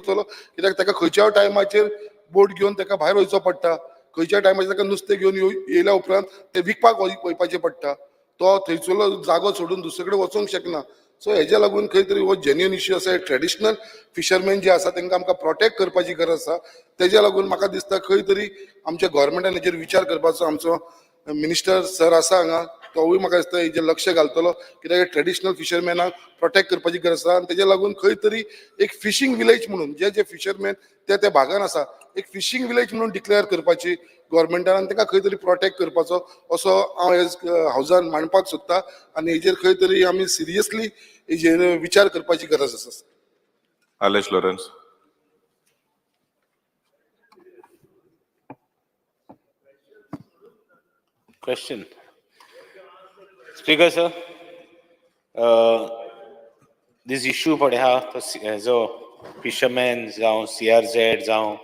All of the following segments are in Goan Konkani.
करतलो? कित्याक ताका खंयच्याय टायमाचेर बोट घेवन ताका भायर वयचो पडटा, खंयच्या टायमाचेर ताका नुस्तें घेवन येयल्या उपरांत तें विकपाक वयपाचें पडटा, तो थंयसरलो जागो सोडून दुसरे कडेन वचोंक शकना. सो हेज्या लागून खंय तरी हो जेन्युइन इश्यू आसा. ट्रेडिशनल फिशरमॅन जे आसा तांकां आमकां प्रोटेक्ट करपाची गरज आसा. तेज्या लागून म्हाका दिसता खंय तरी आमच्या गोवोरमेंटान हेजेर विचार करपाचो. आमचो मिनिस्टर सर आसा हांगा, तोवूय म्हाका दिसता हेजेर लक्ष घालतलो, कित्याक ट्रेडिशनल फिशरमॅनाक प्रोटेक्ट करपाची गरज आसा. आनी तेज्या लागून खंय तरी एक फिशींग विलेज म्हणून जे जे फिशरमॅन ते त्या भागान आसा, एक फिशींग विलेज म्हणून डिक्लेअर करपाची गोवोरमेंटान आनी ताका खंय तरी प्रोटेक्ट करपाचो असो हांव एज हावजान मांडपाक सोदता. आनी हेजेर खंय तरी आमी सिरियसली हेजेर विचार करपाची गरज आसा. Alesh Lawrence. Question. Speaker sir, this issue पळय आहा तो हेजो फिशरमॅन जावं CRZ जावं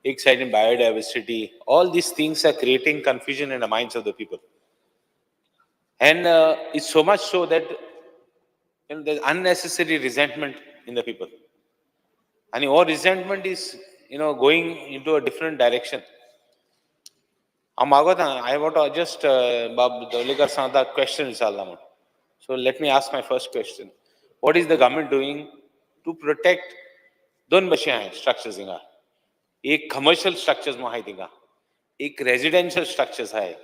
एक सायडीन biodiversity, all these things are creating confusion in the minds of the people. And it's so much so that there's unnecessary resentment in the people. And all resentment is going into a different direction. हांव मागोता, I want to just बाब दवलेकर सांगता क्वेश्चन विचारला म्हूण. So let me ask my first question. What is the government doing to protect? दोन भशेन आहाय स्ट्रक्चर्स हिंगा. एक कमर्शियल स्ट्रक्चर्स म्हूण आहाय थिंगा, एक रेजिडेन्शियल स्ट्रक्चर्स आहाय.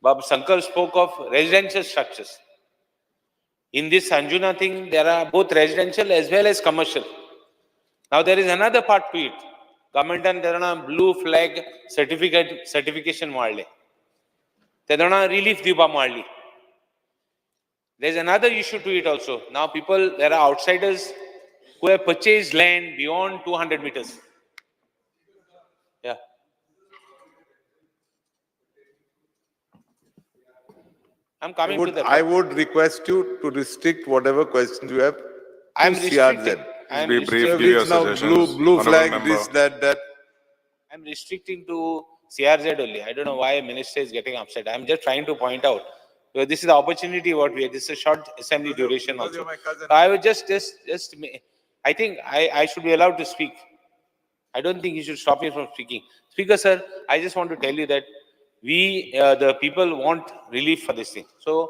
बाब Shankar spoke of residential structures. In this Anjuna thing, there are both residential as well as commercial. Now there is another part to it. गव्हर्मेंटान तेन्ना ब्लू फ्लॅग सर्टिफिकेट सर्टिफिकेशन मारले, तेन्ना रिलीफ दिवपा मारली. There is another issue to it also. Now people, there are outsiders who have purchased land beyond 200 meters. Yeah. I'm coming to that. I would request you to restrict whatever questions you have I am to restricting. CRZ. I am Be brief, restricting. give your Now suggestions. blue Honorable flag, member. This, that, that. I'm restricting to CRZ only. I don't know why minister is getting upset. I'm just trying to point out. Because this is the opportunity what we have. This is a short assembly duration Because also. you're my cousin. I would just, I think I should be allowed to speak. I don't think you should stop me from speaking. Speaker, sir, I just want to tell you that we, the people want relief for this thing. So,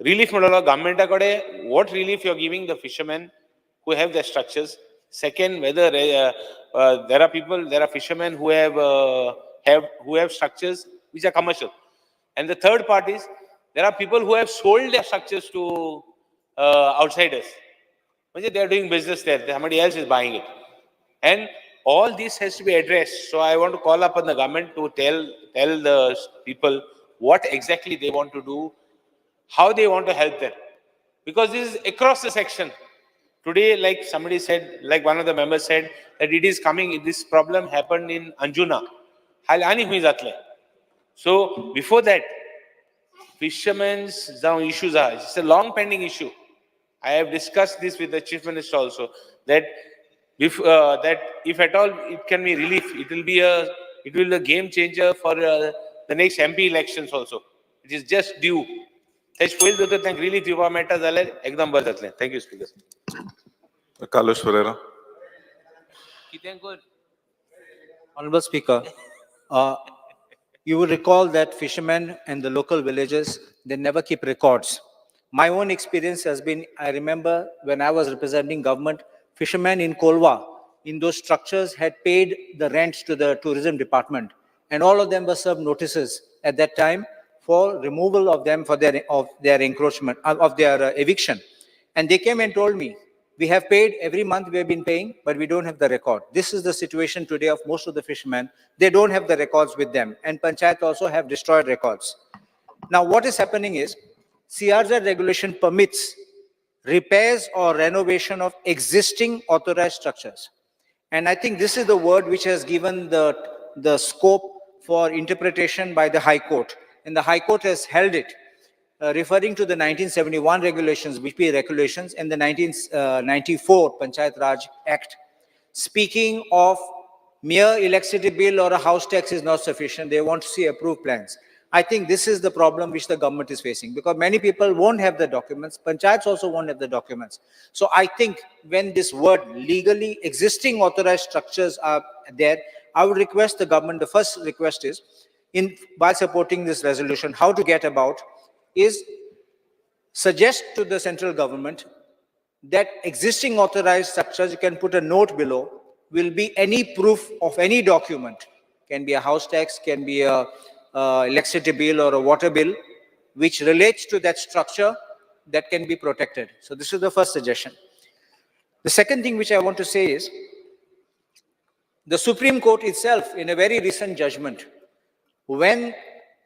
relief म्हणलो गव्हर्मेंटा कडेन, what relief you are giving the fishermen who have their structures? Second, whether there are people, there are fishermen who have structures which are commercial. And the third part is, there are people who have sold their structures to outsiders. They are doing business there, somebody else is buying it. And all this has to be addressed. So I want to call upon the government to tell the people what exactly they want to do, how they want to help them. Because this is across the section. Today, like somebody said, like one of the members said, that it is coming, this problem happened in Anjuna. So before that, fishermen's issues are, it's a long pending issue. I have discussed this with the Chief Minister also, that if at all it can be relief, it will be a game changer for the next MP elections also. It is just due. तेच पयलीं जर तांकां रिलीफ दिवपा मेळटा जाल्यार एकदम बरें जातलें. Thank you speaker. Carlos Ferreira. कितें कर? Honorable Speaker, you will recall that fishermen and the local villages, they never keep records. My own experience has been, I remember when I was representing government, fishermen in Kolwa, in those structures had paid the rents to the tourism department, and all of them were served notices at that time for removal of them for their, of their encroachment, of their eviction. And they came and told me, we have paid every month, we have been paying, but we don't have the record. This is the situation today of most of the fishermen. They don't have the records with them, and panchayat also have destroyed records. Now, what is happening is, CRZ regulation permits repairs or renovation of existing authorized structures. And I think this is the word which has given the scope for interpretation by the High Court. And the High Court has held it, referring to the 1971 regulations, BP regulations, and the 1994 Panchayat Raj Act. Speaking of mere electricity bill or a house tax is not sufficient. They want to see approved plans. I think this is the problem which the government is facing, because many people won't have the documents. Panchayats also won't have the documents. So I think when this word legally existing authorized structures are there, I would request the government, the first request is, in by supporting this resolution, how to get about is suggest to the central government that existing authorized structures, you can put a note below, will be any proof of any document. Can be a house tax, can be a electricity bill or a water bill, which relates to that structure that can be protected. So this is the first suggestion. The second thing which I want to say is, the Supreme Court itself, in a very recent judgment, when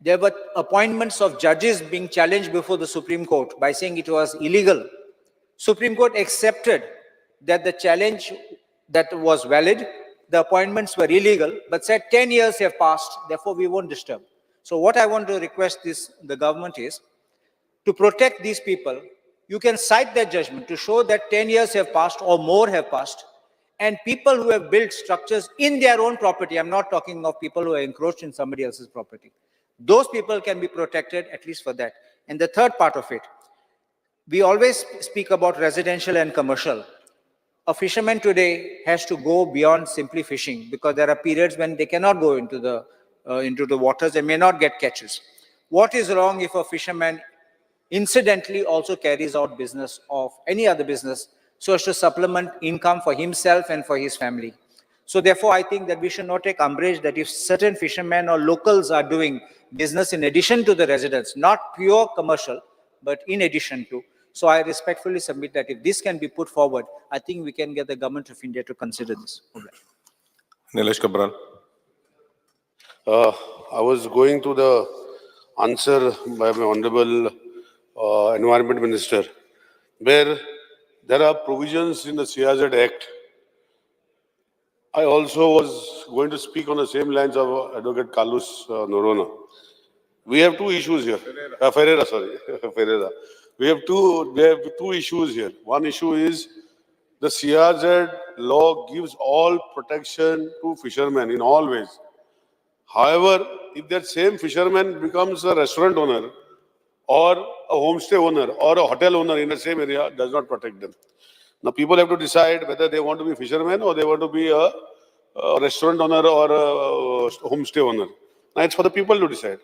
there were appointments of judges being challenged before the Supreme Court by saying it was illegal, Supreme Court accepted that the challenge that was valid, the appointments were illegal, but said 10 years have passed, therefore we won't disturb. So what I want to request this, the government is, to protect these people, you can cite their judgment to show that 10 years have passed or more have passed, and people who have built structures in their own property, I'm not talking of people who are encroached in somebody else's property, those people can be protected at least for that. And the third part of it, we always speak about residential and commercial. A fisherman today has to go beyond simply fishing, because there are periods when they cannot go into the waters and may not get catches. What is wrong if a fisherman incidentally also carries out business of any other business so as to supplement income for himself and for his family? So therefore, I think that we should not take umbrage that if certain fishermen or locals are doing business in addition to the residents, not pure commercial, but in addition to. So I respectfully submit that if this can be put forward, I think we can get the government of India to consider this. Nilesh Cabral. I was going to the answer by my Honorable Environment Minister, where there are provisions in the CRZ Act. I also was going to speak on the same lines of Advocate Carlos Noronha. We have two issues here. Ferreira, sorry, Ferreira. We have two issues here. One issue is the CRZ law gives all protection to fishermen in all ways. However, if that same fisherman becomes a restaurant owner or a homestay owner or a hotel owner in the same area, does not protect them. Now, people have to decide whether they want to be fishermen or they want to be a restaurant owner or a homestay owner. Now, it's for the people to decide.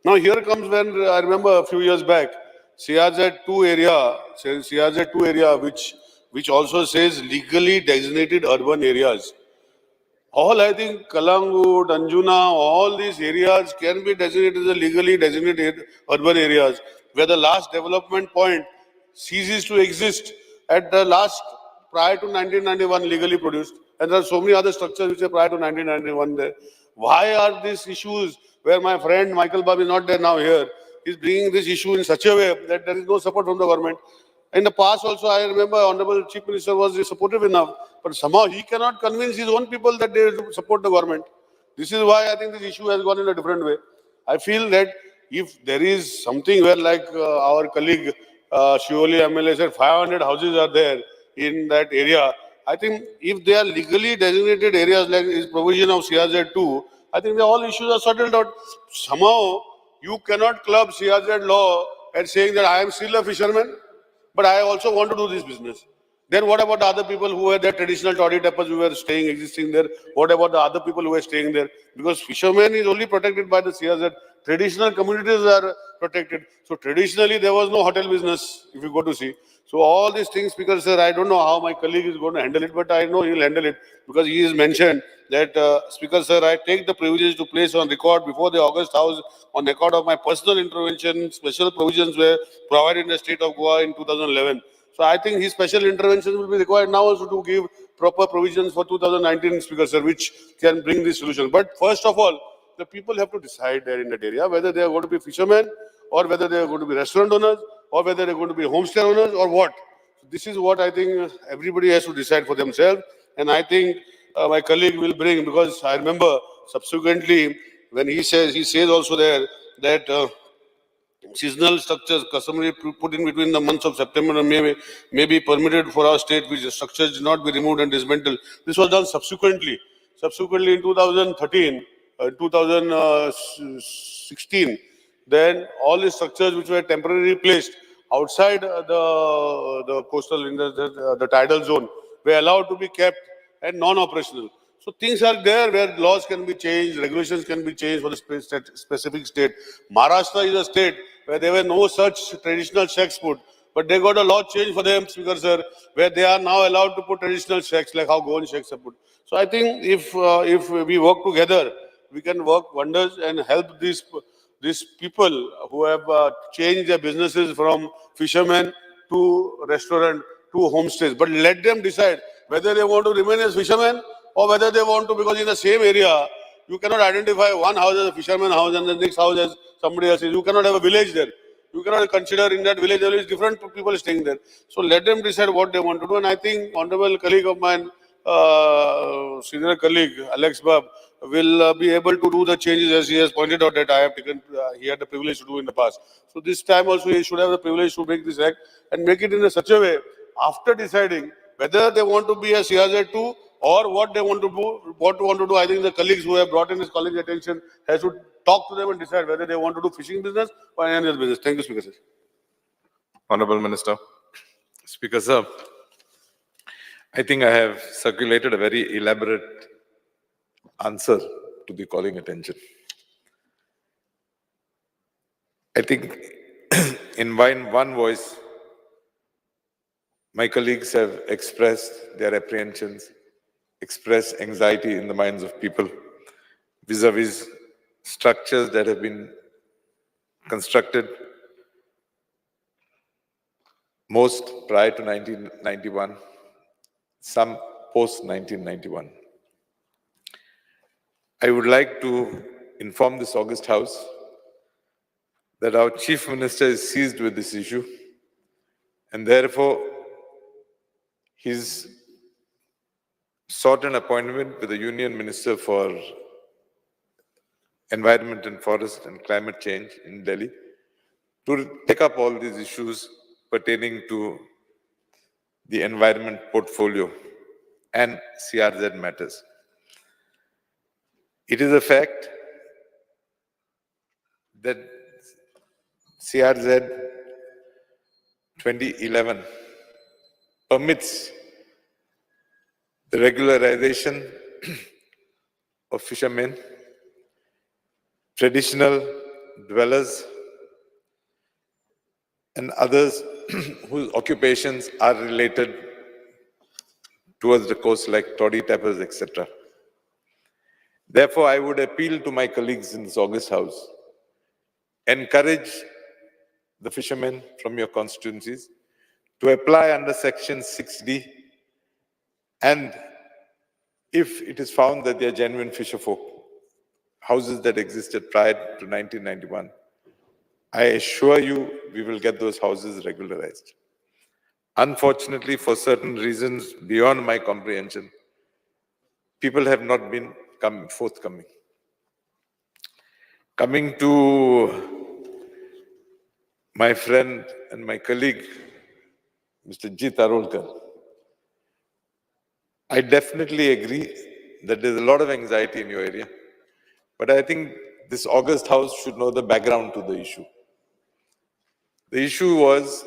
Now, here comes when I remember a few years back, CRZ 2 area, which also says legally designated urban areas. All, I think, Kalangut, Anjuna, all these areas can be designated as legally designated urban areas, where the last development point ceases to exist at the last prior to 1991 legally produced. And there are so many other structures which are prior to 1991 there. Why are these issues where my friend Michael Babb is not there now here, is bringing this issue in such a way that there is no support from the government? In the past also, I remember Honorable Chief Minister was supportive enough, but somehow he cannot convince his own people that they support the government. This is why I think this issue has gone in a different way. I feel that if there is something where, like our colleague Siolim MLA said, 500 houses are there in that area. I think if they are legally designated areas like is provision of CRZ 2, I think all issues are settled out. Somehow, you cannot club CRZ law and saying that I am still a fisherman, but I also want to do this business. Then what about the other people who were there, traditional toddy tappers who were staying, existing there? What about the other people who were staying there? Because fishermen is only protected by the CRZ. Traditional communities are protected. So traditionally, there was no hotel business, if you go to see. So all these things, because sir, I don't know how my colleague is going to handle it, but I know he will handle it, because he has mentioned that, Speaker sir, I take the privilege to place on record before the August House, on record of my personal intervention, special provisions were provided in the state of Goa in 2011. So I think his special intervention will be required now also to give proper provisions for 2019, Speaker sir, which can bring this solution. But first of all, the people have to decide there in that area whether they are going to be fishermen or whether they are going to be restaurant owners or whether they are going to be homestay owners or what. So this is what I think everybody has to decide for themselves. And I think my colleague will bring, because I remember subsequently when he says also there that seasonal structures customary put in between the months of September and May may be permitted for our state, which the structures did not be removed and dismantled. This was done subsequently. Subsequently in 2013, 2016, Then all the structures which were temporarily placed outside the coastal, in the tidal zone, were allowed to be kept and non-operational. So things are there where laws can be changed, regulations can be changed for the specific state. Maharashtra is a state where there were no such traditional shacks put, but they got a law change for them, Speaker sir, where they are now allowed to put traditional shacks like how Goan shacks are put. So I think if we work together, we can work wonders and help these people who have changed their businesses from fishermen to restaurant to homestays. But let them decide whether they want to remain as fishermen or whether they want to, because in the same area, you cannot identify one house as a fisherman house and the next house as somebody else's. You cannot have a village there. You cannot consider in that village there is different people staying there. So let them decide what they want to do. And I think honorable colleague of mine, senior colleague Alex Bab, will be able to do the changes as he has pointed out that I have taken, he had the privilege to do in the past. So this time also he should have the privilege to make this act and make it in a such a way, after deciding whether they want to be a CRZ2 or what they want to do, what want to do. I think the colleagues who have brought in this college attention has to talk to them and decide whether they want to do fishing business or any other business. Thank you, Speaker sir. Honorable Minister. Speaker sir, I think I have circulated a very elaborate answer to the calling attention. I think in one voice, my colleagues have expressed their apprehensions, expressed anxiety in the minds of people vis-a-vis structures that have been constructed most prior to 1991, some post-1991. I would like to inform this august house that our Chief Minister is seized with this issue, and therefore he's sought an appointment with the Union Minister for Environment and Forest and Climate Change in Delhi to take up all these issues pertaining to the environment portfolio and CRZ matters. It is a fact that CRZ 2011 permits the regularization of fishermen, traditional dwellers, and others whose occupations are related towards the coast, like toddy tappers, etc. Therefore, I would appeal to my colleagues in this august house, encourage the fishermen from your constituencies to apply under Section 6D, and if it is found that they are genuine fisherfolk, houses that existed prior to 1991, I assure you we will get those houses regularized. Unfortunately, for certain reasons beyond my comprehension, people have not been forthcoming. Coming to my friend and my colleague, Mr. Jeet Arolkar, I definitely agree that there's a lot of anxiety in your area, but I think this august house should know the background to the issue. The issue was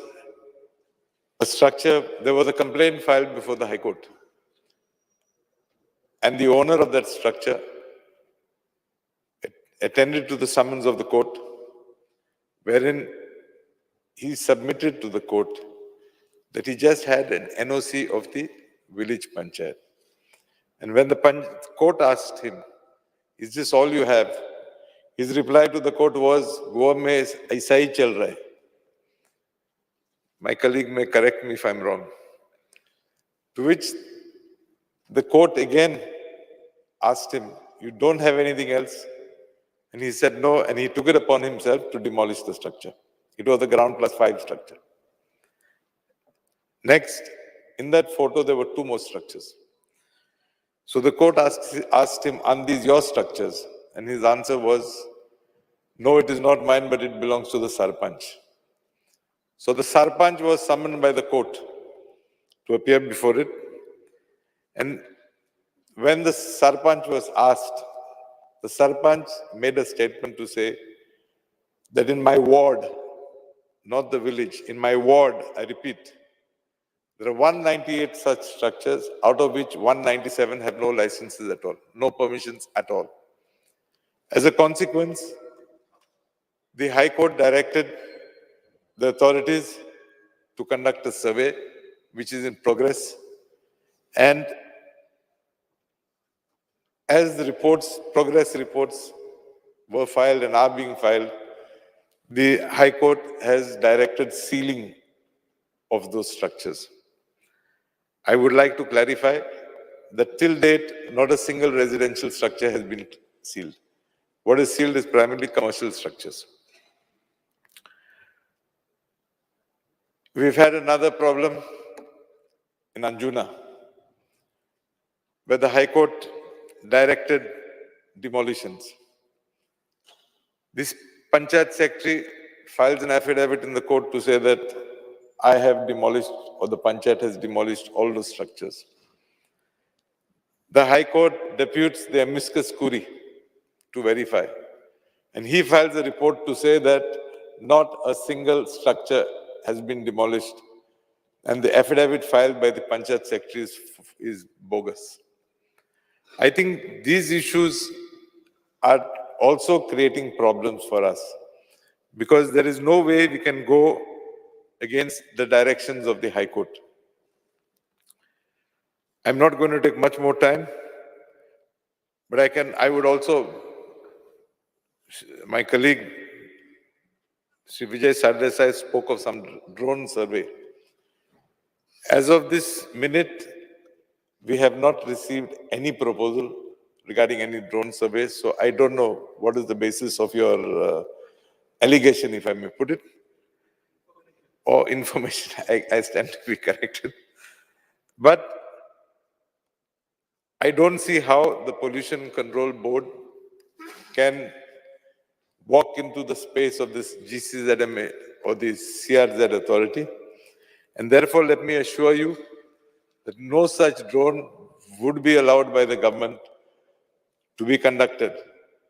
a structure, there was a complaint filed before the High Court, and the owner of that structure attended to the summons of the court, wherein he submitted to the court that he just had an NOC of the village panchayat. And when the court asked him, is this all you have? His reply to the court was, Goa mein aisa hi chal raha hai. My colleague may correct me if I'm wrong. To which the court again asked him, you don't have anything else? And he said no, and he took it upon himself to demolish the structure. It was a ground plus 5 structure. Next, in that photo, there were 2 more structures. So the court asked him, are these your structures? And his answer was, no, it is not mine, but it belongs to the Sarpanch. So the Sarpanch was summoned by the court to appear before it. And when the Sarpanch was asked, the Sarpanch made a statement to say that in my ward, not the village, in my ward, I repeat, there are 198 such structures, out of which 197 have no licenses at all, no permissions at all. As a consequence, the High Court directed the authorities to conduct a survey, which is in progress. And as the reports, progress reports were filed and are being filed, the High Court has directed sealing of those structures. I would like to clarify that till date, not a single residential structure has been sealed. What is sealed is primarily commercial structures. We've had another problem in Anjuna, where the High Court directed demolitions. This Panchayat Secretary files an affidavit in the court to say that I have demolished, or the Panchayat has demolished all those structures. The High Court deputes the amicus curiae to verify. And he files a report to say that not a single structure has been demolished. And the affidavit filed by the Panchayat Secretary is bogus. I think these issues are also creating problems for us because there is no way we can go against the directions of the High Court. I'm not going to take much more time, but I would also, my colleague, Sri Vijay Sardesai spoke of some drone survey. As of this minute, we have not received any proposal regarding any drone survey, so I don't know what is the basis of your allegation, if I may put it, or information. I stand to be corrected. But I don't see how the Pollution Control Board can walk into the space of this GCZMA or the CRZ authority. And therefore, let me assure you that no such drone would be allowed by the government to be conducted.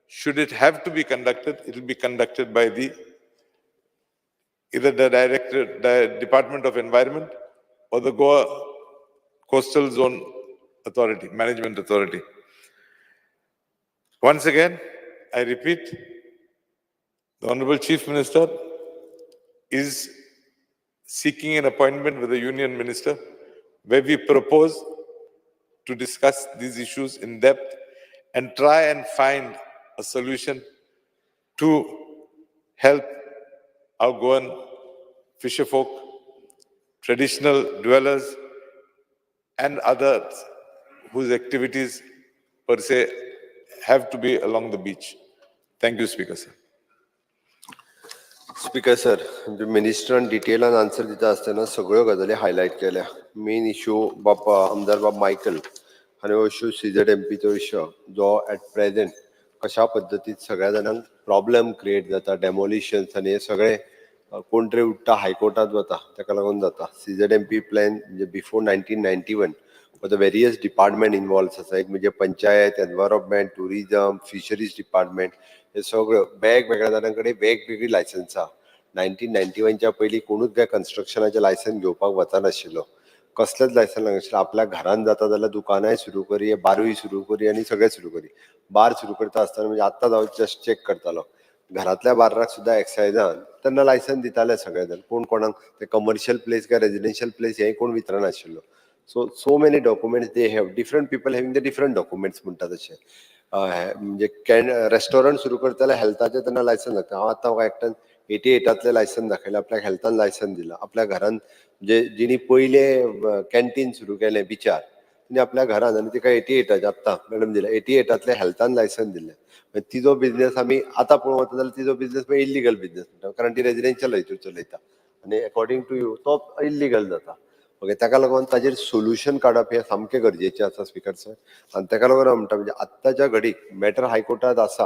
Should it have to be conducted, it will be conducted by the either the Director, the Department of Environment or the Goa Coastal Zone Authority, Management Authority. Once again, I repeat, the Honorable Chief Minister is seeking an appointment with the Union Minister where we propose to discuss these issues in depth and try and find a solution to help our Goan fisherfolk, traditional dwellers, and others whose activities per se have to be along the beach. Thank you, Speaker, sir. Speaker sir, मिनिस्टरान डिटेलान आन्सर दिता आसतना सगळ्यो गजाली हायलायट केल्या. मेन इशू बाब आमदार बाब मायकल आनी हो इशू सीझेडएमपीचो इशू जो एट प्रेझेंट कशा पद्दतीन सगळ्या जाणांक प्रॉब्लेम क्रिएट जाता, डेमोलिशन्स आनी हे सगळे कोण तरी उठ्ठा हायकोर्टात वता, ताका लागून जाता. सीझेडएमपी प्लॅन म्हणजे before 1991 for the various department involve आसा. एक म्हणजे panchayat, environment, tourism, fisheries department, हे सगळ्यो वेगवेगळ्या जाणां कडेन वेगवेगळी लायसन्सां. 1991च्या पयलीं कोणूच काय कन्स्ट्रक्शनाचें लायसन घेवपाक वचनाशिल्लो, कसलेंच लायसन लागनाशिल्लें. आपल्या घरान जाता जाल्यार दुकानांय सुरू करी, बारूय सुरू करी आनी सगळें सुरू करी. बार सुरू करता आसतना म्हणजे आत्तां हांव जस्ट चॅक करतालो, घरांतल्या बार्राक सुद्दां एक्सायजान तेन्ना लायसन दिताले सगळे जाण. कोण कोणाक ते कमर्शियल प्लेस काय रेजिडेन्शियल प्लेस हें कोण विचारनाशिल्लो. So many documents they have, different people having the different documents म्हणटा तशें. म्हणजे can restaurant सुरू करता जाल्यार हेल्थाचें तेन्ना लायसन लागता. हांव आतां म्हाका एकट्यान 88तांतलें लायसन दाखयलें, आपल्याक हेल्थान लायसन दिलां. आपल्या घरान म्हणजे जिणी पयलें कॅन्टीन सुरू केलें बिचार, तिणें आपल्या घरान आनी तिका 88ताचें आत्तां मॅडम दिलें, 88तांतलें हेल्थान लायसन दिलें. मागीर तिजो बिजनेस आमी आतां पळोवंक वता जाल्यार तिजो बिजनेस मागीर इल्लिगल बिजनेस म्हणटा, कारण ती रेजिडेन्शियल हितूर चलयता आनी अकॉर्डिंग टू you तो इल्लिगल जाता. ओके, ताका लागून ताजेर सोल्युशन काडप हें सामकें गरजेचें आसा स्पीकर सर. आनी ताका लागून हांव म्हणटा म्हणजे आत्ताच्या घडीक मॅटर हायकोर्टात आसा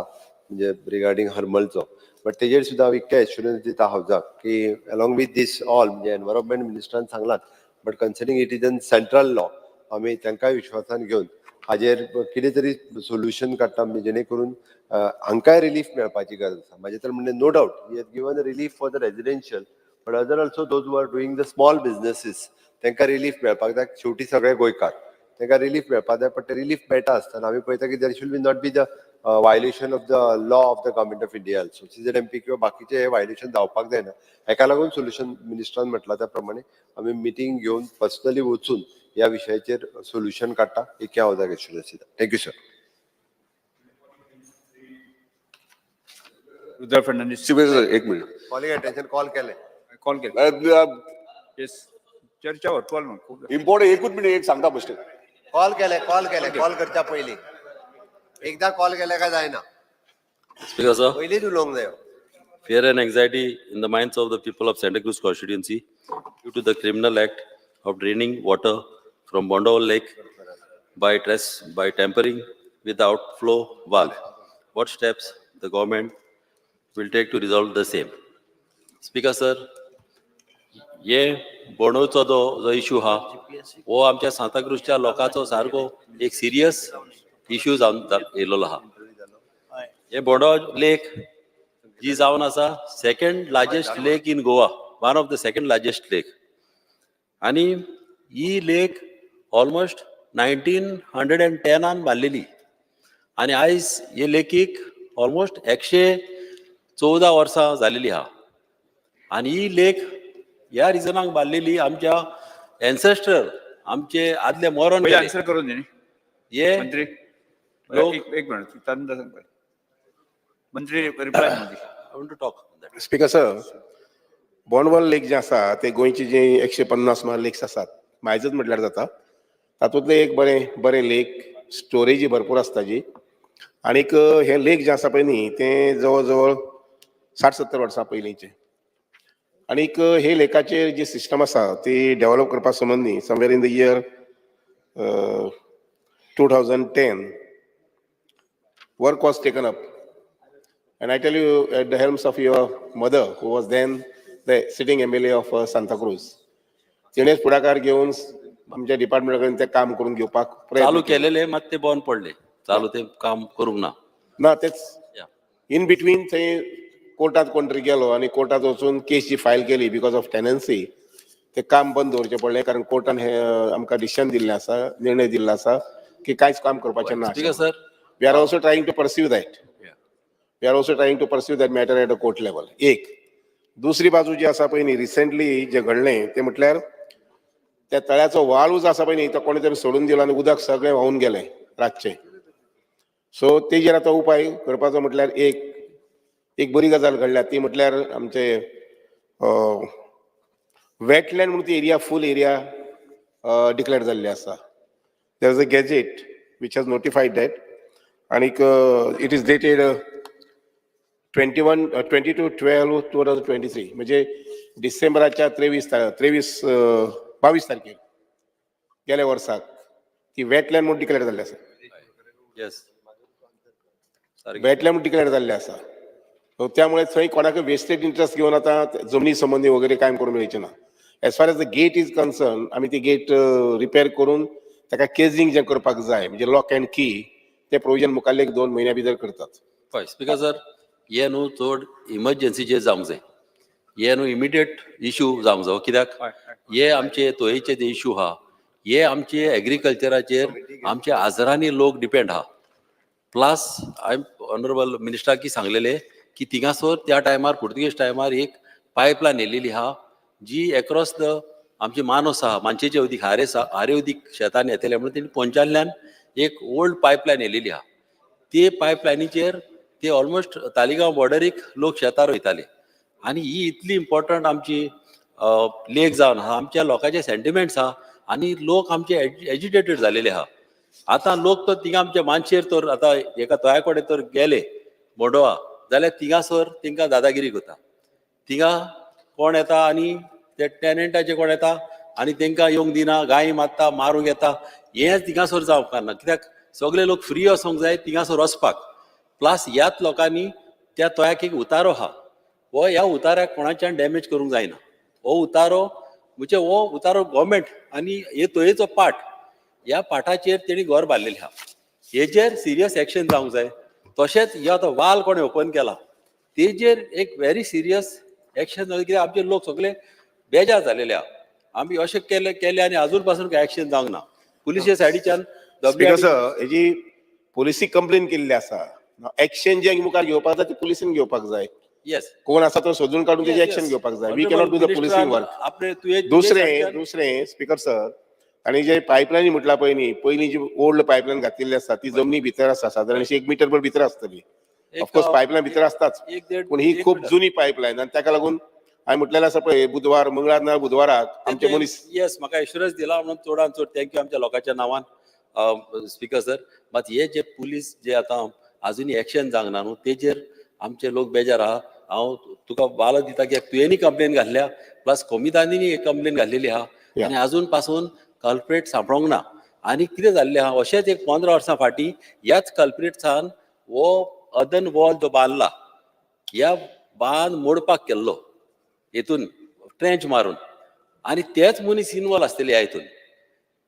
म्हणजे रिगार्डींग हरमलचो, बट तेजेर सुद्दां हांव इतकें एश्युरन्स दिता हावजाक की अलॉंग विथ these all म्हणजे environment मिनिस्टरान सांगलात, but considering it is an central law, आमी तांकांय विश्वासान घेवन हाजेर कितें तरी सोल्युशन काडटा आमी जेणे करून हांकांय रिलीफ मेळपाची गरज आसा. म्हाजें तर म्हणणें, no doubt he has given relief for the residential, but other also, those who are doing the small businesses, तांकां रिलीफ मेळपाक जाय. शेवटी सगळे गोंयकार, तांकां रिलीफ मेळपाक जाय. पण ते रिलीफ मेळटा आसतना आमी पळयता की there should be not be the violation of the law of the Government of India also. CZMP किंवा बाकीचे हे व्हायलेशन जावपाक जायना. हेका लागून सोल्युशन मिनिस्टरान म्हटलां त्या प्रमाणे आमी मिटींग घेवन पर्सनली वचून ह्या विशयाचेर सोल्युशन काडटा, एक हांव जाग एश्युरन्स दिता. Thank you sir. Rudra Fernandes. एक मिनिट. कॉलिंग अटेन्शन कॉल केलें. कॉल केलें. येस, चर्चा व्हरतोल म्हण खूब. इम्पॉर्टंट, एकूच मिनिट, एक सांगता बेश्टे. कॉल केले, कॉल केले. कॉल करच्या पयलीं एकदा कॉल केले काय जायना. Speaker, sir, पयलींच उलोवंक जायो. Fear and anxiety in the minds of the people of Santa Cruz constituency due to the criminal act of draining water from Bondol Lake by tampering with the outflow valve. What steps the government will take to resolve the same? Speaker, sir, हे बोंडोळचो जो जो इशू हा, हो आमच्या सांताक्रूजच्या लोकांचो सारको एक सिरियस इशू जावन येयलेलो आहा. हे बोंडो लेक जी जावन आसा second largest lake in Goa, one of the second largest lake. आनी ही लेक ऑलमोस्ट 1910आन बांदलेली आनी आयज हे लेकीक ऑलमोस्ट 114 वर्सां जालेली आहा. आनी ही लेक ह्या रिजनाक बांदलेली, आमच्या एन्सेस्टर, आमचे आदले मरण पयलीं गेले. आन्सर करून दी न्ही. हे मंत्री. लोक एक एक मिनिट, तांदा सांग पळय. मंत्री, reply. I want to talk. Speaker sir, Bondvoll lake जें आसा ते गोंयची जी 150 सुमार लेक्स आसात, मायजच म्हटल्यार जाता, तातूंतलें एक बरें बरें लेक. स्टोरेजी भरपूर आसता जी. आनीक हें लेक जें आसा पळय न्ही, तें जवळ जवळ 60-70 वर्सां पयलींचें. आनीक हे लेकाचेर जी सिस्टम आसा ती डेव्हलप करपा संबंदी somewhere in the year 2010 work was taken up. And I tell you, at the helms of your mother, who was then the sitting MLA of Santa Cruz, तिणेच पुढाकार घेवन आमच्या डिपार्टमेंटा कडेन तें काम करून घेवपाक चालू प्रयत्न केलो. केलेले, मात ते बंद पडले, चालू ते काम करूंक ना. ना, तेच इन बिटवीन थंय कोर्टात कोण तरी गेलो आनी कोर्टात वचून केस जी फायल केली because of tenancy, ते काम बंद दवरचें पडलें, कारण कोर्टान हे आमकां डिसिजन दिल्लें आसा, निर्णय दिल्लो आसा की कांयच काम करपाचें ना. Speaker sir. We are also trying to pursue that. We are also trying to pursue that matter at a court level. एक दुसरी बाजू जी आसा पळय न्ही, रिसेंटली जें घडलें तें म्हटल्यार त्या तळ्याचो वाळू जो आसा पळय न्ही, तो कोणी तरी सोडून दिलो आनी उदक सगळें व्हांवून गेलें रातचें. सो तेजेर आतां उपाय करपाचो म्हटल्यार एक एक बरी गजाल घडल्या, ती म्हटल्यार आमचे वेटलँड म्हणून ती एरिया, फूल एरिया डिक्लेअर जाल्ली आसा. There is a gazette which has notified that आणीक it is dated 21, 22/12/2023, म्हणजे डिसेंबराच्या 23, 22 तारखेर गेल्या वर्साक ती वेटलँड म्हणून डिक्लेअर जाल्ली आसा. येस. वेटलँड म्हणून डिक्लेअर जाल्ली आसा. सो त्यामुळे थंय कोणाकय वेस्टेड इंट्रस्ट घेवन आतां जमनी संबंदी वगैरे कांय करूंक मेळचें ना. As far as the gate is concern, आमी ती गेट रिपेर करून ताका केजींग जें करपाक जाय, म्हणजे लॉक अँड की, ते प्रोविजन मुखाल्ले एक 2 म्हयन्या भितर करतात. हय स्पीकर सर, हे न्हू चड इमर्जन्सीचेर जावंक जाय, हे न्हू इमिडिएट इशू जावंक जाय. कित्याक हे आमचे तोयेचे जे इशू आहा, हे आमचे एग्रीकल्चराचेर आमचे हजारांनी लोक डिपेंड आहा. प्लस हांवें ऑनरेबल मिनिस्टराक सांगलेले की थिंगासर त्या टायमार, पुर्तुगेज टायमार एक पायपलायन येयलेली आहा, जी एक्रॉस the आमची मानस आहा, मानशेचे उदीक, हारे हारे उदीक शेतान येतले म्हणून तेणी पोंचातल्यान एक ओल्ड पायपलायन येयलेली आहा. ते पायपलायनीचेर ते ऑलमोस्ट तालिगांव बॉर्डरीक लोक शेतार वयताले. आनी ही इतली इम्पॉर्टंट आमची लेक जावन आहा, आमच्या लोकांचे सेंटिमेंट्स आहा आनी लोक आमचे एजिटेटेड जालेले आहा. आतां लोक तर थिंगा आमच्या मानशेर तर आतां एका तोया कडेन तर गेले मोडोवा जाल्यार थिंगासर तेंकां दादागिरी करता. थिंगा कोण येता आनी ते टेनंटाचे कोण येता आनी तेंकां येवंक दिना, गायी मारता, मारूंक येता. हें थिंगासर जावंक ना, कित्याक सगळे लोक फ्री वचोंक जाय थिंगासर वचपाक. प्लस ह्याच लोकांनी त्या तोयाक एक उतारो आहा, हो ह्या उताऱ्याक कोणाच्यान डॅमेज करूंक जायना. हो उतारो म्हणजे हो उतारो गव्हर्मेंट आनी हे तोयेचो पार्ट. ह्या पाटाचेर तेणी घर बांदलेली आहा. हेजेर सिरियस एक्शन जावंक जाय. तशेंच हे आतां वाल कोणें ओपन केला तेजेर एक व्हेरी सिरियस एक्शन जालें, कित्याक आमचे लोक सगळे बेजार जालेले आहा. आमी अशें केले केले आनी अजून पासून कांय एक्शन जावंक ना पुलिसे सायडीच्यान. स्पीकर सर, हेजी पोलिसी कंप्लेन केल्ली आसा. एक्शन जे मुखार घेवपाक जाय ती पुलिसीन घेवपाक जाय. येस. कोण आसा तो सोदून काडून तेजी एक्शन घेवपाक जाय. We cannot do the policing work. आपले तुवें दुसरें दुसरें स्पीकर सर, आणि जे पायपलायनी म्हटला पळय न्ही, पयलीं जी ओल्ड पायपलायन घातिल्ली आसा ती जमनी भितर आसा, सादारण एक मिटर भर भितर आसतली. ऑफकोर्स पायपलायन भितर आसताच, एक देड पूण ही एक खूब मिटर. जुनी पायपलायन आनी ताका लागून हांवें म्हटलेलें आसा पळय, बुधवार, मंगळार ना बुधवाराक आमचे मनीस. येस, म्हाका एश्युरन्स दिला म्हणून चडान चड thank you आमच्या लोकांच्या नांवान स्पीकर सर. मात हे जे पुलीस जे आतां आजुनी एक्शन जावंक ना न्हू, तेजेर आमचे लोक बेजार आहा. हांव तुका वालो दिता की तुवेंनी कंप्लेन घातल्या, प्लस कोमितांनी एक कंप्लेन घातलेली आहा आनी आजून पासून कल्प्रेट सांपडोंक ना. आनी कितें जाल्लें आहा, अशेंच एक 15 वर्सां फाटीं ह्याच कल्प्रेट्सान हो अदन वॉल जो बांदला, ह्या बांद मोडपाक केल्लो हेतून ट्रेंच मारून, आनी तेच मनीस इनवॉल्व आसतले ह्या हितून.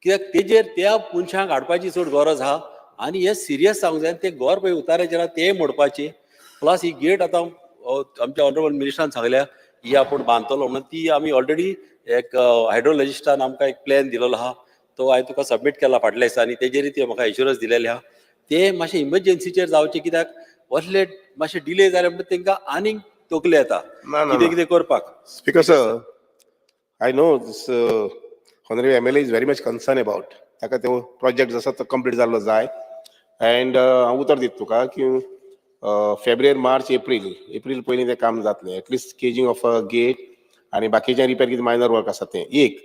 कित्याक तेजेर त्या मनशांक हाडपाची चड गरज आहा आनी हे सिरियस जावंक जाय. ते घर पळय उताराचेर आहा तें मोडपाचें, प्लस ही गेट आतां आमच्या ऑनरेबल मिनिस्टरान सांगल्या ही आपूण बांदतलो म्हणून, ती आमी ऑलरेडी एक हायड्रोलॉजिस्टान आमकां एक प्लॅन दिलेलो आहा, तो हांवें तुका सबमीट केला फाटल्या दिसांनी, तेजेरय ते म्हाका एश्युरन्स दिलेले आहा. ते मातशें इमर्जन्सीचेर जावचें, कित्याक असले मातशें डिले जाले म्हणटा तेंकां आनीक तकली येता ना, ना, कितें ना. कितें करपाक. Speaker sir, I know this honorable MLA is very much concerned about. ताका तो प्रोजेक्ट आसा तो कंप्लीट जाल्लो जाय अँड हांव उतर दिता तुका की फेब्रुवारी, मार्च, एप्रील, एप्रील पयलीं तें काम जातलें, at least caging of a gate आनी बाकीचें रिपेर कितें मायनर वर्क आसा तें. एक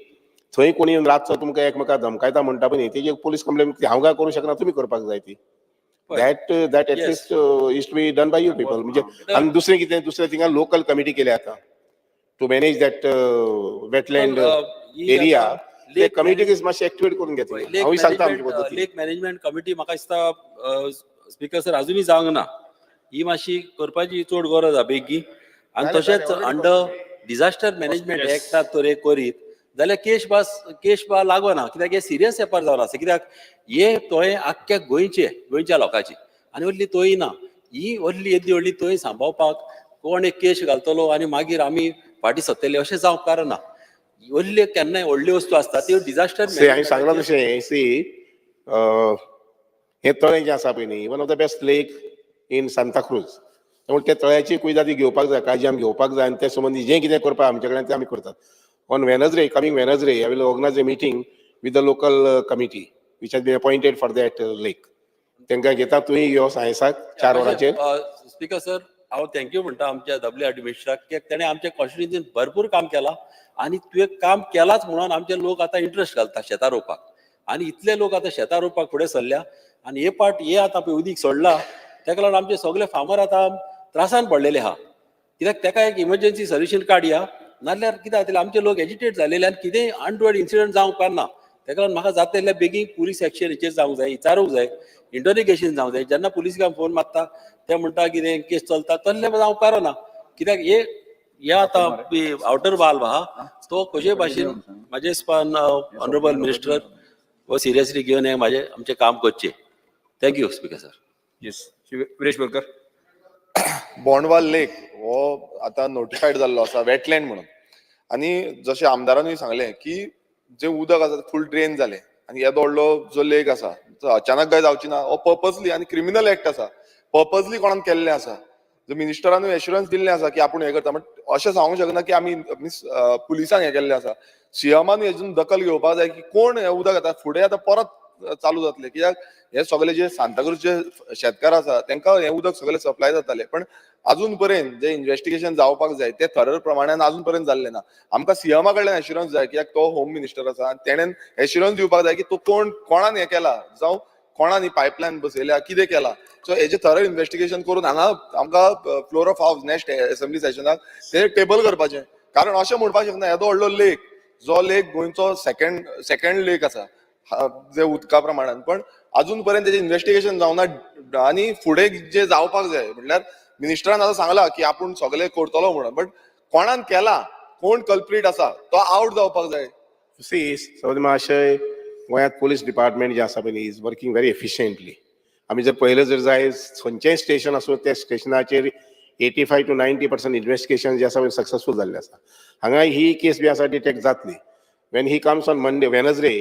थंय कोणी येवन रातचो तुमकां एकमेकाक धमकायता म्हणटा पळय न्ही, तेजी पोलीस कंप्लेन हांव काय करूंक शकना, तुमी करपाक जाय ती. That at least is to be done by you people. म्हणजे आनी दुसरें कितें, दुसरें थिंगा लोकल कमिटी केल्या आतां to manage that wetland area. ते कमिटीक मातशें एक्टिवेट करून घेतली, हांवूय सांगता आमचे पद्दतीन. लेक मॅनेजमेंट कमिटी म्हाका दिसता स्पीकर सर अजुनूय जावंक ना, ही मातशी करपाची चड गरज आहा बेगीन. आनी जालें, तशेंच जालें, already. Under disaster management एक्टात तर एक करीत जाल्यार केश बास केश बा लागना, कित्याक हे सिरियस वेपार जावन आसा. कित्याक हे तोय आख्ख्या गोंयचे, गोंयच्या लोकांची आनी व्हडली तोय ना, ही व्हडली येदी व्हडली तोय सांबाळपाक कोण एक केश घालतलो आनी मागीर आमी फाटीं सरतले अशें जावंक कारण ना. व्हडले केन्नाय व्हडल्यो वस्तू आसता त्यो डिजास्टर. सी, हांवें सांगलां तशें, सी, हें तळें जें आसा पळय न्ही, one of the best lake in Santacruz. त्यामुळे त्या तळ्याची कुयदादी घेवपाक जाय, काळजी आमी घेवपाक जाय आनी ते संबंदी जें कितें करपाक आमचे कडेन तें आमी करतात. On Wednesday, coming Wednesday, I will organize a meeting with the local committee which has been appointed for that lake. तांकां घेता, तुवें यो सायन्साक 4 वरांचेर. स्पीकर सर, हांव thank you म्हणटा आमच्या डब्ल्यू आर डी मिनिस्टराक, कित्याक तेणें आमच्या कॉन्स्टिट्युन्सीन भरपूर काम केलां आनी तुवें काम केलाच म्हणून आमचे लोक आतां इंट्रस्ट घालता शेतां रोवपाक आनी इतले लोक आतां शेतां रोवपाक फुडें सरल्या. आनी हे पाट हे आतां पळय उदीक सोडला, तेका लागून आमचे सगळे फार्मर आतां त्रासान पडलेले आहा. कित्याक तेका एक इमर्जन्सी सोल्युशन काडया, नाल्यार कितें जातलें, आमचे लोक एजिटेट जालेले आनी कितेंय अनटुवर्ड इन्सिडंट जावंक पारना. तेका लागून म्हाका जाता तितल्या बेगीन पुलीस एक्शन हेचेर जावंक जाय, विचारूंक जाय, इंटरोगेशन जावंक जाय. जेन्ना पुलिसांक फोन मारता ते म्हणटा कितें केस चलता, तसलें जावंक पारना. कित्याक हे हे आतां आवटर वाल्व आहा तो कशे भाशेन म्हाजे हिसपान ऑनरेबल मिनिस्टर हो सिरियसली घेवन हे म्हाजें आमचें काम करचें. Thank you speaker sir. Yes, Shri Viresh Borkar. Bondval लेक हो आतां नोटिफायड जाल्लो आसा वेटलँड म्हणून, आनी जशें आमदारानूय सांगलें की जे उदक आसा फूल ड्रेन जालें आनी येदो व्हडलो जो लेक आसा तो अचानक काय जावची ना. हो पर्पजली आनी क्रिमिनल एक्ट आसा, पर्पजली कोणान केल्लें आसा. जो मिनिस्टरानूय एश्युरन्स दिल्लें आसा की आपूण हें करता, बट अशें सांगूंक शकना की आमी मिन्स पुलिसांक हें केल्लें आसा. सीएमानूय हेजून दखल घेवपाक जाय की कोण हें उदक आतां फुडें आतां परत चालू जातलें, कित्याक हे सगळे जे सांताक्रूजचे शेतकार आसा तांकां हें उदक सगळें सप्लाय जातालें, पण अजून पर्यंत जे इन्व्हेस्टिगेशन जावपाक जाय ते थरर प्रमाणान अजून पर्यंत जाल्लें ना. आमकां सीएमा कडल्यान एश्युरन्स जाय, कित्याक तो होम मिनिस्टर आसा आनी तेणेन एश्युरन्स दिवपाक जाय की तो कोण कोणान हें केला, जावं कोणान ही पायपलायन बसयल्या, कितें केला. सो हेजें थरर इन्व्हेस्टिगेशन करून हांगा आमकां floor of house next assembly सेशनाक ते टेबल करपाचें. कारण अशें म्हणपाक शकना, येदो व्हडलो लेक, जो लेक गोंयचो सेकंड लेक आसा जे उदका प्रमाणान, पण अजून पर्यंत तेजें इन्व्हेस्टिगेशन जावना आनी फुडें जे जावपाक जाय म्हणल्यार मिनिस्टरान आतां सांगला की आपूण सगळें करतलो म्हणून, बट कोणान केला, कोण कल्प्रीट आसा तो आवट जावपाक जाय. सी, सौद महाशय, गोंयांत पोलीस डिपार्टमेंट जें आसा पळय न्ही is working very efficiently. आमी जर पळयलें जर जाय, खंयचेंय स्टेशन आसूं, त्या स्टेशनाचेर 85 to 90% investigation जें आसा सक्सेसफूल जाल्लें आसा. हांगा ही केस बी आसा डिटेक्ट जातली. When he comes on Monday, Wednesday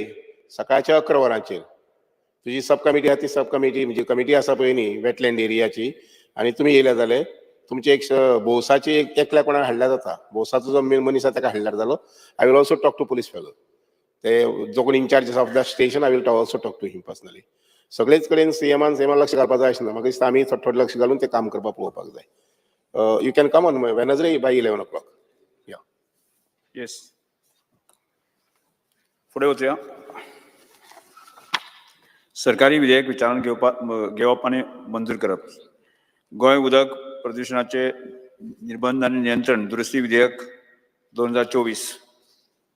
सकाळच्या 11 वरांचेर तुजी सब कमिटी आहा, ती सब कमिटी म्हणजे कमिटी आसा पळय न्ही वेटलँड एरियाची, आनी तुमी येयले जाल्यार तुमचे एक भौसाची एक एकल्या कोणाक हाडल्यार जाता. भौसाचो जो मेन मनीस आसा ताका हाडल्यार जालो. I will also talk to police fellow, ते जो कोण इन्चार्ज आसा of the station, I will also talk to him personally. सगळेच कडेन सीएमान सीएमान लक्ष घालपाक जाय अशें ना. म्हाका दिसता आमी थोडे थोडे लक्ष घालून ते काम करपाक पळोवपाक जाय. You can come on Wednesday by 11 o'clock. Yeah. Yes, फुडें वचुया. सरकारी विधेयक विचारांत घेवप आनी मंजूर करप. गोंय उदक प्रदुशणाचे निर्बंध आनी नियंत्रण दुरुस्ती विधेयक 2024.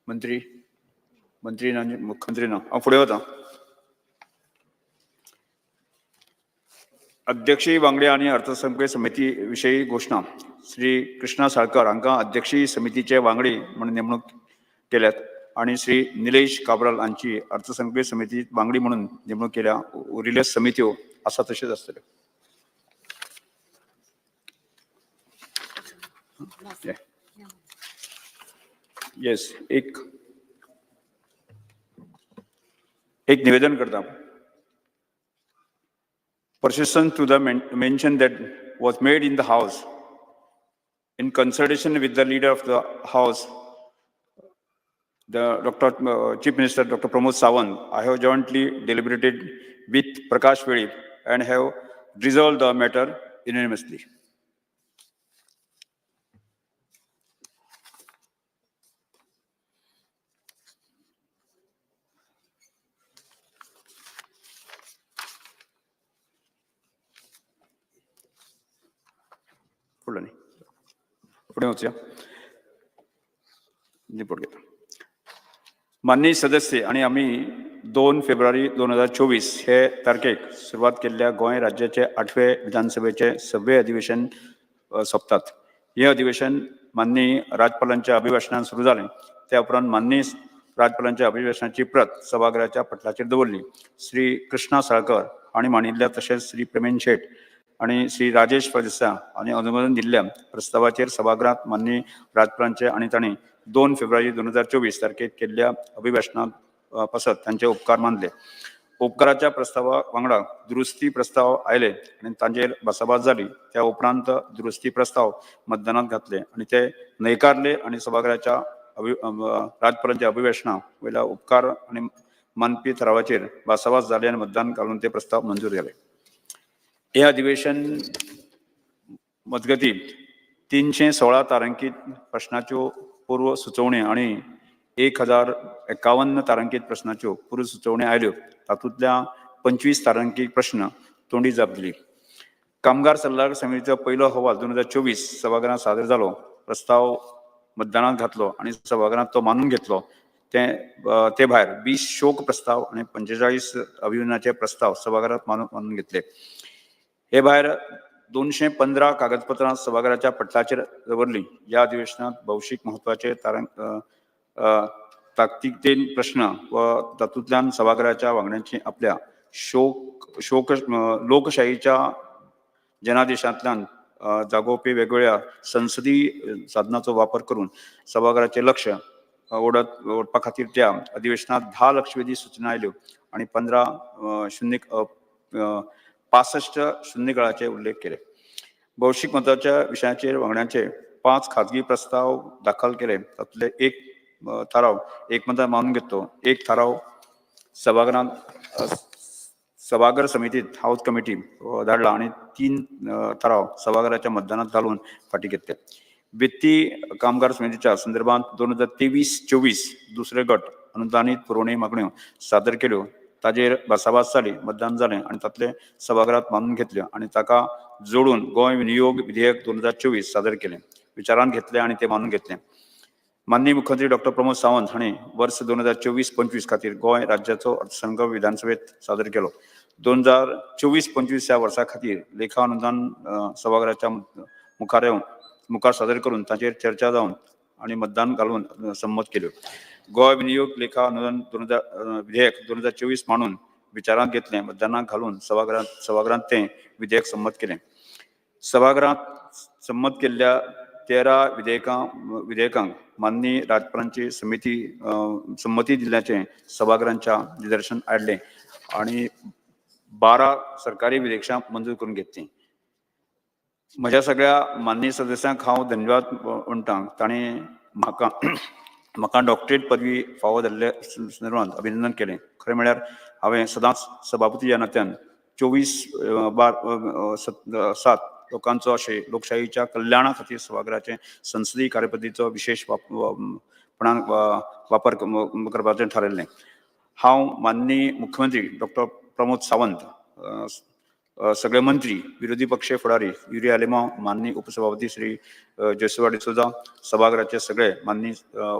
मंत्री, मंत्री ना आनी मुख्यमंत्री ना. हांव फुडें वता. अध्यक्षीय वांगडी आनी अर्थसंकल्पीय समिती विशयी घोशणा. श्री कृष्णा साळकर हांकां अध्यक्षीय समितीचे वांगडी म्हूण नेमणूक केल्यात आनी श्री निलेश काब्राल हांची अर्थसंकल्पीय समिती वांगडी म्हणून नेमणूक केल्या. उरिल्ल्यो समित्यो आसा तश्योच आसतल्यो. येस, एक एक निवेदन करता. Persistent to the mention that was made in the House in consultation with the leader of the House, the Dr. Chief Minister Dr. Pramod Sawant, I have jointly deliberated with Prakash Velip and have resolved the matter unanimously. फुडलो न्ही, फुडें वचुया. रिपोर्ट घेता. माननीय सदस्य आनी आमी 2 फेब्रुवारी 2024 हे तारखेक सुरवात केल्ल्या गोंय राज्याचे आठवे विधानसभेचे सव्वे अधिवेशन सोंपतात. हें अधिवेशन माननीय राज्यपालांच्या अभिभाशणान सुरू जालें. त्या उपरांत माननीय राज्यपालांच्या अभिभाशणाची प्रत सभाघराच्या पटलाचेर दवरली. श्री कृष्णा साळकर हांणी मांडिल्ल्या तशेंच श्री प्रवीण शेट आनी श्री राजेश फळदेसाय हांणी अनुमोदन दिल्ल्या प्रस्तावाचेर सभागृहात माननीय राज्यपालांचे आनी तांणी 2 फेब्रुवारी 2024 तारखेक केल्ल्या अभिभाशणात पासत तांचे उपकार मानले. उपकाराच्या प्रस्तावा वांगडा दुरुस्ती प्रस्ताव आयले आनी तांचेर भासाभास जाली. त्या उपरांत दुरुस्ती प्रस्ताव मतदानात घातले आनी ते न्हयकारले आनी सभाघराच्या राज्यपालांच्या अभिभाशणा वयल्या उपकार आनी मानपी थरावाचेर भासाभास जाली आनी मतदान घालून ते प्रस्ताव मंजूर जाले. हे अधिवेशन मजगती 316 तारांकीत प्रश्नाच्यो पूर्व सुचोवण्यो आनी 1051 तारांकीत प्रश्नाच्यो पूर्व सुचोवण्यो आयल्यो. तातूंतल्या 25 तारांकीत प्रश्न तोंडी जाप दिली. कामगार सल्लागार समितीचो पयलो अहवाल 2024 सभाघरांत सादर जालो. प्रस्ताव मतदानात घातलो आनी सभाघरांत तो मानून घेतलो. ते ते भायर 20 शोक प्रस्ताव आनी 45 अभिनंदनाचे प्रस्ताव सभाघरांत मानून मानून घेतले. हे भायर 215 कागदपत्रां सभाघराच्या पटलाचेर दवरली. ह्या अधिवेशनात भौशीक म्हत्वाचे ताकतिकेन प्रश्न व तातूंतल्यान सभाघराच्या वांगड्यांची आपल्या शोक शोक लोकशाहीच्या जनादेशांतल्यान जागोवपी वेगवेगळ्या संसदीय साधनाचो वापर करून सभाघराचें लक्ष ओडत ओडपा खातीर त्या अधिवेशनात 10 लक्षवेधी सूचना आयल्यो आनी 15 शून्य 65 शून्यकाळाचे उल्लेख केले. भौशीक म्हत्वाच्या विशयाचेर वांगड्यांचे पांच खाजगी प्रस्ताव दाखल केले. तातूंतले एक थाराव एकमतान मानून घेतलो. एक थाराव सभाघरांत सभाघर समितीत, हाऊस कमिटी, धाडला आनी तीन थाराव सभाघराच्या मतदानात घालून फाटी घेतले. वित्तीय कामगार समितीच्या संदर्भात 2023-24 दुसरे गट अनुदानीत पुरवणी मागण्यो सादर केल्यो. ताजेर भासाभास जाली, मतदान जालें आनी तातले सभाघरात मानून घेतल्यो आनी ताका जोडून गोंय विनियोग विधेयक 2024 सादर केलें, विचारांत घेतलें आनी तें मानून घेतलें. माननीय मुख्यमंत्री डॉक्टर प्रमोद सावंत हांणी वर्स 2024-25 खातीर गोंय राज्याचो अर्थसंकल्प विधानसभेत सादर केलो. 2024-25 ह्या वर्सा खातीर लेखा अनुदान सभाघराच्या मुखार येवन मुखार सादर करून ताचेर चर्चा जावन आनी मतदान घालून संमत केल्यो. गोवा विनियोग लेखा अनुदान 2000 विधेयक 2024 मांडून विचारांत घेतलें. मतदानाक घालून सभागृहांत तें विधेयक संमत केलें. सभागृहांत संमत केल्ल्या 13 विधेयकांक माननीय राज्यपालांची समिती संमती दिल्ल्याचें सभागृहांच्या निदर्शन हाडलें आनी 12 सरकारी विधेयकां मंजूर करून घेतलीं. म्हज्या सगळ्या माननीय सदस्यांक हांव धन्यवाद म्हणटा. तांणी म्हाका म्हाका डॉक्टरेट पदवी फावो जाल्ले संदर्भात अभिनंदन केलें. खरें म्हळ्यार हांवें सदांच सभापती ह्या नात्यान 24/7 लोकांचो अशें लोकशाहीच्या कल्याणा खातीर सभाघराचे संसदीय कार्यपद्दतीचो विशेश पणान वापर करपाचें थारायल्लें. हांव माननीय मुख्यमंत्री डॉक्टर प्रमोद सावंत, सगळे मंत्री, विरोधी पक्ष फुडारी युरी आलेमांव, माननीय उपसभापती श्री जोसेवा डिसोजा, सभाघराचे सगळे माननीय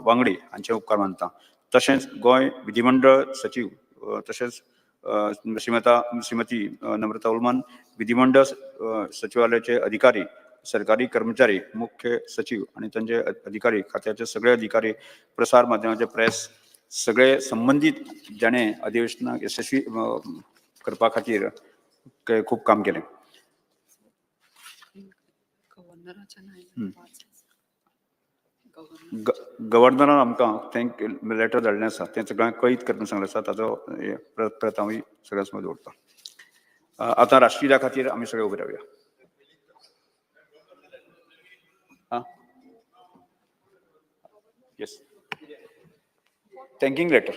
वांगडी हांचे उपकार मानता. तशेंच गोंय विधिमंडळ सचीव तशेंच श्रीमती नम्रता उलमान, विधिमंडळ सचिवालयाचे अधिकारी, सरकारी कर्मचारी, मुख्य सचीव आनी तांचे अधिकारी, खात्याचे सगळे अधिकारी, प्रसार माध्यमाचे प्रेस, सगळे संबंदीत जाणें अधिवेशनाक यशस्वी करपा खातीर खूब काम केलें. गव्हर्नरान आमकां thank letter धाडलें आसा, तें सगळ्यांक कळीत करून सांगलें आसा. ताचो प्रत हांव सगळ्यां समोर दवरता. आतां राष्ट्रीय खातीर आमी सगळे उबे रावया. आं, येस, थँकींग लेटर.